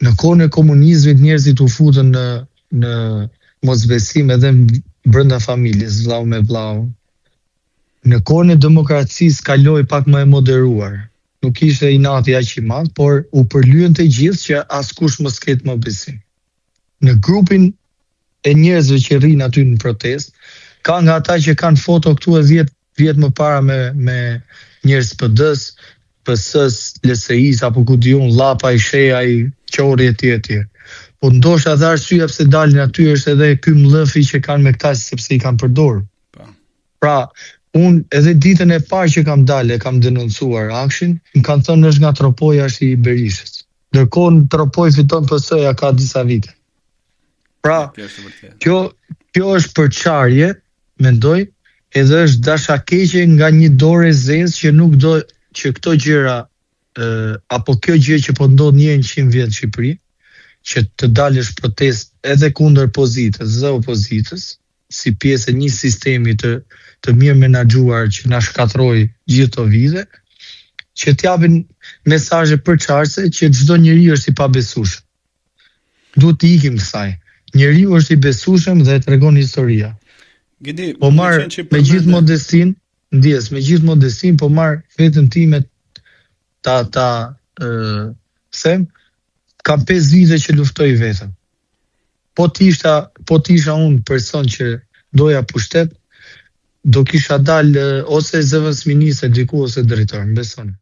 Në kohën e komunizmit njerëzit u futën në në mosbesim edhe brenda familjes, vllau me vllaun. Në kohën e demokracisë kaloi pak më e moderuar. Nuk ishte inati aq i madh, por u përlyen të gjithë që askush mos ketë më besim. Në grupin e njerëzve që rrinë aty në protestë, ka nga ata që kanë foto këtu e 10 vjet më para me me njerëz PD-s, PS-s, LSI-s apo ku di unë, Llapaj, Shehaj, Qorri etj etj. Po ndoshta edhe arsyeja pse dalin aty është edhe ky mllëfi që kanë me këta sepse i kanë përdorur. Po. Pra, unë edhe ditën e parë që kam dalë e kam denoncuar AKSHI-n, më kanë thënë është nga Tropoja është i Berishës. Ndërkohë në Tropojë fiton PS-ja ka disa vite. Pra, kjo kjo është përçarje, mendoj, edhe është dashakeqe nga një dorë e zezë që nuk do që këto gjëra ë apo kjo gjë që po ndodh një herë në 100 vjet në Shqipëri, që të dalësh protestë edhe kundër pozitës dhe opozitës, si pjesë e një sistemi të të mirë menaxhuar që na shkatërroi gjithë këto vite, që të japin mesazhe përçarëse që çdo njeri është i pabesueshëm. Duhet t'i ikim kësaj. Njeriu është i besueshëm dhe e tregon historia. Gedi, po marr me gjithë modestinë, ndjesë, me gjithë modestinë po marr veten time ta ta ë them kam 5 vite që luftoj vetëm. Po të isha, po të isha unë person që doja pushtet, do kisha dalë ose zëvendësministër diku ose drejtor, më besoni.